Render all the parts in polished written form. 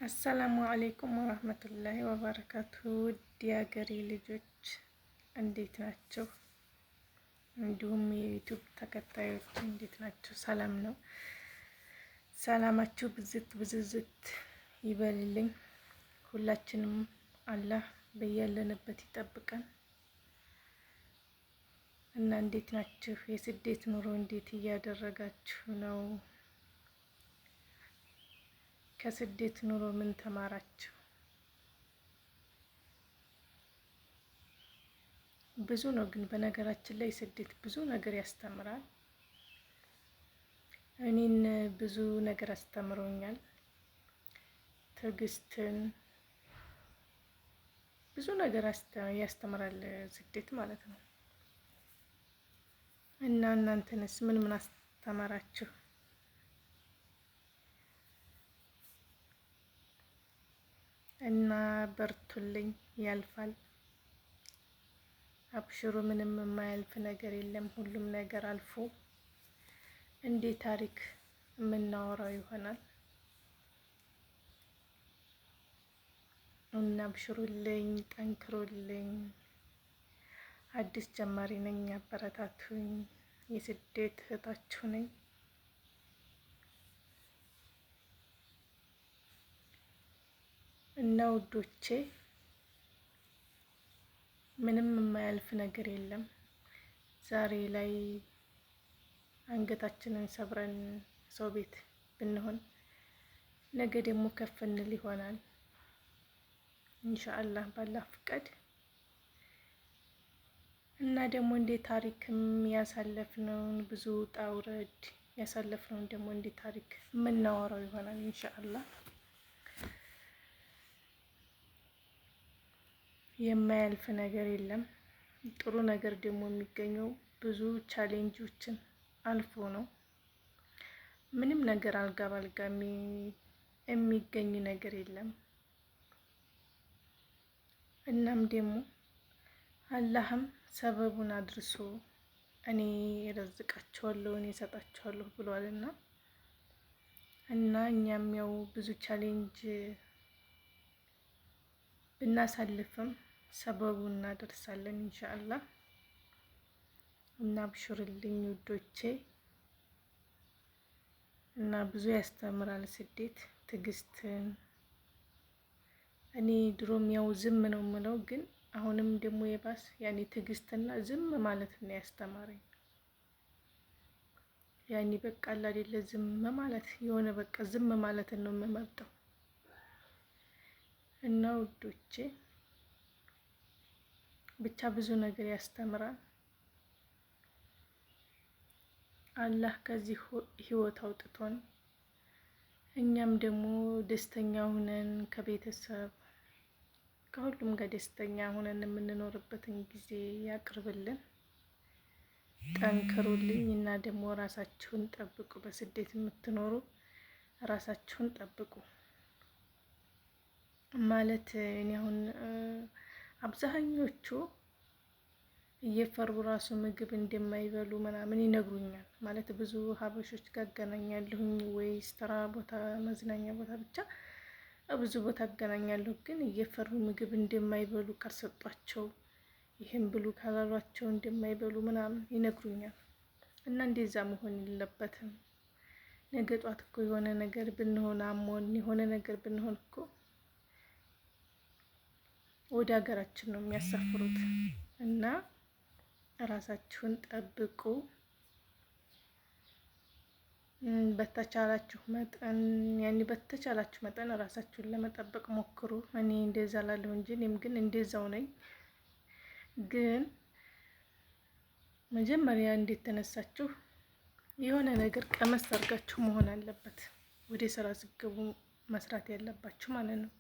السلام عليكم ورحمة الله وبركاته። ውድ የሀገሬ ልጆች እንዴት ናቸው? እንዲሁም የ YouTube ተከታዮች እንዴት ናቸው? ሰላም ነው? ሰላማችሁ ብዝት ብዝዝት ይበልልኝ። ሁላችንም አላህ በያለንበት ይጠብቀን እና እንዴት ናችሁ? የስደት ኑሮ እንዴት እያደረጋችሁ ነው? ከስደት ኑሮ ምን ተማራችሁ? ብዙ ነው ግን በነገራችን ላይ ስደት ብዙ ነገር ያስተምራል። እኔን ብዙ ነገር አስተምሮኛል። ትዕግስትን፣ ብዙ ነገር ያስተምራል ስደት ማለት ነው። እና እናንተንስ ምን ምን አስተማራችሁ? እና በርቱልኝ፣ ያልፋል። አብሽሩ፣ ምንም የማያልፍ ነገር የለም። ሁሉም ነገር አልፎ እንዴ ታሪክ የምናወራው ይሆናል። እና አብሽሩልኝ፣ ጠንክሩልኝ። አዲስ ጀማሪ ነኝ፣ አበረታቱኝ። የስደት እህታችሁ ነኝ። እና ውዶቼ ምንም የማያልፍ ነገር የለም። ዛሬ ላይ አንገታችንን ሰብረን ሰው ቤት ብንሆን ነገ ደግሞ ከፍ እንል ይሆናል ኢንሻአላህ ባላህ ፍቃድ። እና ደግሞ እንደ ታሪክም ያሳለፍነውን ብዙ ውጣ ውረድ ያሳለፍነውን ደግሞ እንደ ታሪክ የምናወራው ይሆናል ኢንሻአላህ። የማያልፍ ነገር የለም። ጥሩ ነገር ደግሞ የሚገኘው ብዙ challenge ኦችን አልፎ ነው። ምንም ነገር አልጋ ባልጋ የሚገኝ ነገር የለም። እናም ደግሞ አላህም ሰበቡን አድርሶ እኔ እረዝቃቸዋለሁ እኔ እሰጣቸዋለሁ ብሏልና እና እኛም ያው ብዙ challenge ብናሳልፍም ሰበቡን እናደርሳለን ኢንሻአላህ። እና አብሽሩልኝ ውዶቼ። እና ብዙ ያስተምራል ስደት ትዕግስትን። እኔ ድሮም ያው ዝም ነው የምለው፣ ግን አሁንም ደግሞ የባስ ያኔ ትዕግስትና ዝም ማለት ነው ያስተማረኝ። ያኔ በቃ አይደለ ዝም ማለት የሆነ በቃ ዝም ማለትን ነው የምመርጠው። እና ውዶቼ ብቻ ብዙ ነገር ያስተምራል። አላህ ከዚህ ህይወት አውጥቶን እኛም ደግሞ ደስተኛ ሁነን ከቤተሰብ ከሁሉም ጋር ደስተኛ ሁነን የምንኖርበትን ጊዜ ያቅርብልን። ጠንክሩልኝ እና ደግሞ ራሳችሁን ጠብቁ። በስደት የምትኖሩ ራሳችሁን ጠብቁ። ማለት እኔ አሁን አብዛኞቹ እየፈሩ ራሱ ምግብ እንደማይበሉ ምናምን ይነግሩኛል። ማለት ብዙ ሀበሾች ጋር አገናኛለሁኝ ወይ ስራ ቦታ፣ መዝናኛ ቦታ፣ ብቻ ብዙ ቦታ አገናኛለሁ። ግን እየፈሩ ምግብ እንደማይበሉ ካልሰጧቸው፣ ይህን ብሉ ካላሏቸው እንደማይበሉ ምናምን ይነግሩኛል። እና እንደዛ መሆን የለበትም። ነገ ጧት እኮ የሆነ ነገር ብንሆን፣ አሞን የሆነ ነገር ብንሆን እኮ ወደ ሀገራችን ነው የሚያሳፍሩት። እና ራሳችሁን ጠብቁ። በተቻላችሁ መጠን ያኔ በተቻላችሁ መጠን ራሳችሁን ለመጠበቅ ሞክሩ። እኔ እንደዛ ላለሁ እንጂ እኔም ግን እንደዛው ነኝ። ግን መጀመሪያ እንዴት ተነሳችሁ የሆነ ነገር ቀመስ አድርጋችሁ መሆን አለበት። ወደ ስራ ስትገቡ መስራት ያለባችሁ ማለት ነው።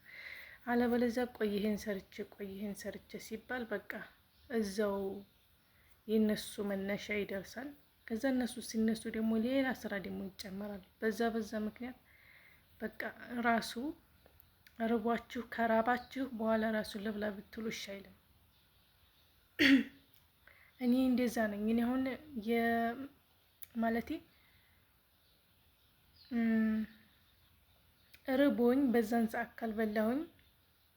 አለበለዚያ ቆይ ይሄን ሰርቼ ቆይ ይሄን ሰርቼ ሲባል በቃ እዛው የነሱ መነሻ ይደርሳል። ከዛ እነሱ ሲነሱ ደግሞ ሌላ ስራ ደግሞ ይጨመራል። በዛ በዛ ምክንያት በቃ ራሱ ርቧችሁ ከራባችሁ በኋላ ራሱ ልብላ ብትሉ እሺ አይልም። እኔ እንደዛ ነኝ። እኔ አሁን ማለቴ ርቦኝ በዛን ሰዓት ካልበላሁኝ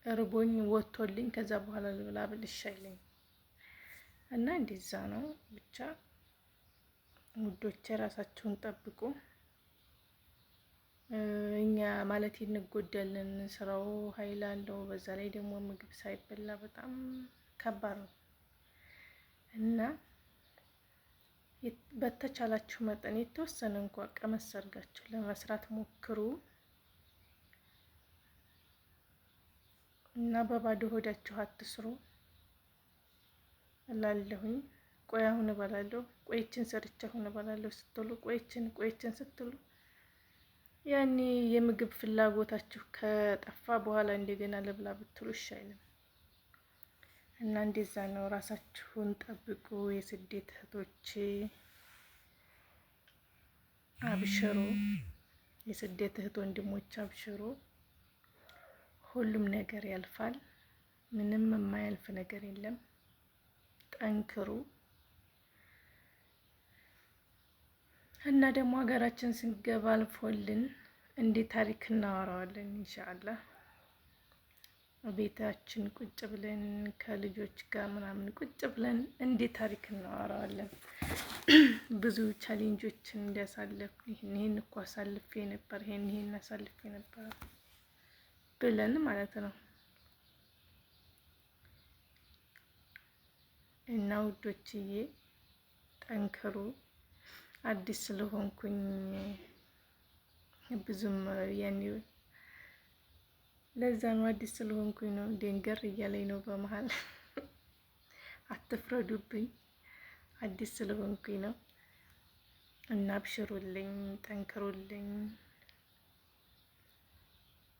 ርቦኝ ወጥቶልኝ ከዛ በኋላ ልብላ ብል እሺ አይለኝም። እና እንደዛ ነው ብቻ ውዶቼ፣ ራሳችሁን ጠብቁ። እኛ ማለት እንጎዳለን። ስራው ኃይል አለው። በዛ ላይ ደግሞ ምግብ ሳይበላ በጣም ከባድ ነው እና በተቻላችሁ መጠን የተወሰነ እንኳ ቀመስ አድርጋችሁ ለመስራት ሞክሩ እና በባዶ ሆዳችሁ አትስሩ እላለሁኝ። ቆይ አሁን እበላለሁ፣ ቆይችን ሰርቼ አሁን እበላለሁ ስትሉ፣ ቆይችን ቆይችን ስትሉ ያኔ የምግብ ፍላጎታችሁ ከጠፋ በኋላ እንደገና ልብላ ብትሉ እሺ አይልም። እና እንደዛ ነው። ራሳችሁን ጠብቁ የስደት እህቶቼ፣ አብሽሩ። የስደት እህት ወንድሞች አብሽሩ። ሁሉም ነገር ያልፋል። ምንም የማያልፍ ነገር የለም። ጠንክሩ እና ደግሞ ሀገራችን ስንገባ አልፎልን እንዴ ታሪክ እናወራዋለን ኢንሻአላህ። ቤታችን ቁጭ ብለን ከልጆች ጋር ምናምን ቁጭ ብለን እንዴ ታሪክ እናወራዋለን። ብዙ challenge ኦችን እንዲያሳልፍ ይህን ይህን እኮ አሳልፌ ነበር፣ ይህን ይህን አሳልፌ ነበር ብለን ማለት ነው። እና ውዶችዬ ጠንክሩ። አዲስ ስለሆንኩኝ ብዙም ያኔ ለዛ ነው አዲስ ስለሆንኩኝ ነው ደንገር እያለኝ ነው በመሀል አትፍረዱብኝ። አዲስ ስለሆንኩኝ ነው። እና አብሽሩልኝ፣ ጠንክሩልኝ።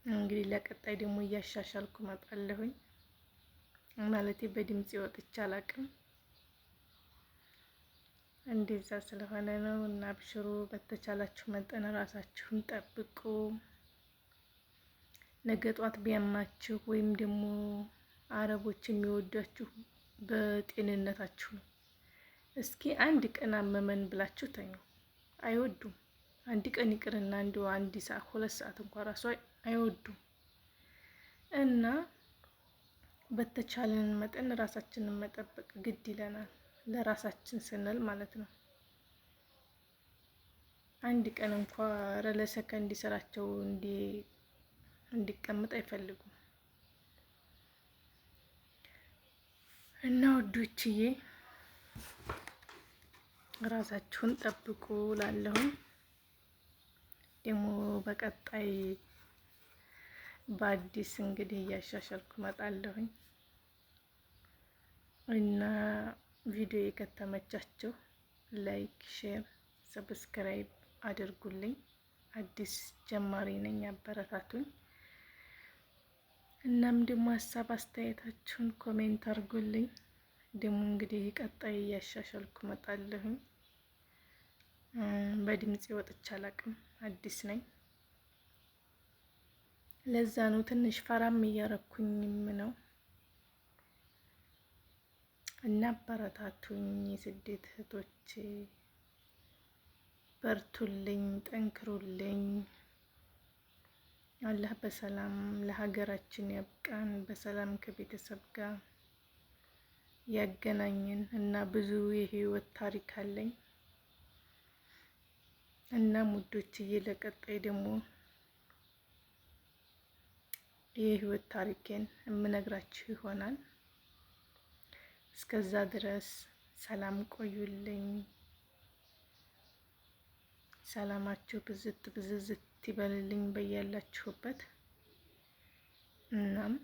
እንግዲህ ለቀጣይ ደግሞ እያሻሻልኩ እመጣለሁኝ። ማለቴ በድምጽ ወጥቼ አላቅም። እንደዛ ስለሆነ ነው። እና አብሽሩ፣ በተቻላችሁ መጠን ራሳችሁን ጠብቁ። ነገ ጧት ቢያማችሁ ወይም ደግሞ አረቦች የሚወዷችሁ በጤንነታችሁ ነው። እስኪ አንድ ቀን አመመን ብላችሁ ተኙ፣ አይወዱም። አንድ ቀን ይቅርና አንድ ሰዓት 2 ሰዓት እንኳ ራሱ አይወዱም። እና በተቻለን መጠን ራሳችንን መጠበቅ ግድ ይለናል፣ ለራሳችን ስንል ማለት ነው። አንድ ቀን እንኳ ለሰከንድ ስራቸው እንዲቀመጥ አይፈልጉም። እና ውዶችዬ ራሳችሁን ጠብቁ ላለሁኝ ደግሞ በቀጣይ በአዲስ እንግዲህ እያሻሻልኩ እመጣለሁኝ። እና ቪዲዮ ከተመቻችሁ like፣ share፣ subscribe አድርጉልኝ። አዲስ ጀማሪ ነኝ፣ አበረታቱኝ። እናም ደግሞ ሀሳብ አስተያየታችሁን comment አድርጉልኝ። ደግሞ እንግዲህ ቀጣይ እያሻሻልኩ እመጣለሁኝ። በድምጽ ወጥቼ አላቅም፣ አዲስ ነኝ። ለዛ ነው ትንሽ ፈራም እያረኩኝም ነው። እና አበረታቱኝ የስደት እህቶቼ፣ በርቱልኝ፣ ጠንክሩልኝ። አላህ በሰላም ለሀገራችን ያብቃን፣ በሰላም ከቤተሰብ ጋር ያገናኘን። እና ብዙ የህይወት ታሪክ አለኝ። እና ውዶችዬ ለቀጣይ ደግሞ የህይወት ታሪኬን የምነግራችሁ ይሆናል። እስከዛ ድረስ ሰላም ቆዩልኝ። ሰላማችሁ ብዝት ብዝዝት ይበልልኝ በያላችሁበት። እናም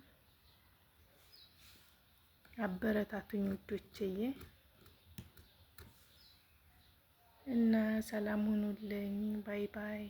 አበረታቱኝ ውዶችዬ እና ሰላም ሁኑልኝ። Bye bye።